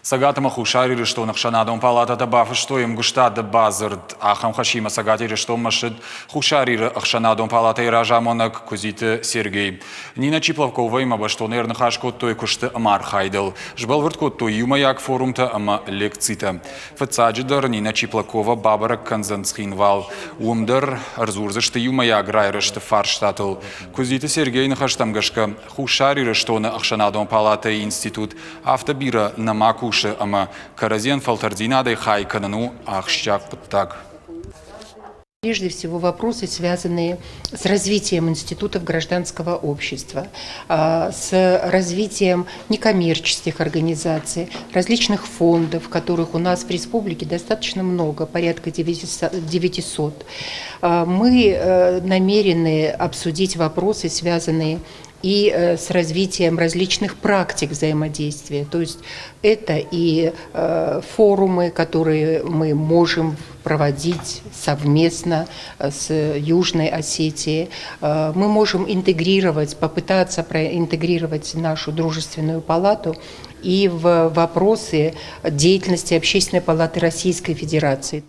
Цӕгат ӕмӕ Хуссар Ирыстоны ӕхсӕнадон палатӕтӕ бафыстой ӕмгуыстады бадзырд. Ахӕм хӕсимӕ Цӕгат Ирыстонмӕ ссыд Хуссар Иры ӕхсӕнадон палатӕйы разамонӕг Куыдзиты Сергей. Нина Чиплавковаимӕ бӕстонӕй ӕрныхас кодтой куысты ӕмӕ архайдыл. Сбӕлвырд кодтой иумӕйаг форумтӕ ӕмӕ лекцитӕ. Фыццаджыдӕр Нина Чиплакова бабӕрӕг кӕндзӕн Цхинвал. Уым дӕр ӕрдзурдзысты иумӕйаг райрӕзты фарстатыл. Куыдзиты Сергейы ныхӕстӕм гӕсгӕ, Хуссар Ирыстоны ӕхсӕнадон палатӕйы институт афтӕ бирӕ нӕма кусы ӕмӕ кӕрӕдзийӕн фӕлтӕрддзинадӕй хай кӕнын у ахсджиаг хъуыддаг. Прежде всего вопросы, связанные с развитием институтов гражданского общества, с развитием некоммерческих организаций, различных фондов, которых у нас в республике достаточно много, порядка 900. Мы намерены обсудить вопросы, связанные и с развитием различных практик взаимодействия. То есть это и форумы, которые мы можем проводить совместно с Южной Осетией. Мы можем интегрировать, попытаться проинтегрировать нашу дружественную палату и в вопросы деятельности Общественной палаты Российской Федерации.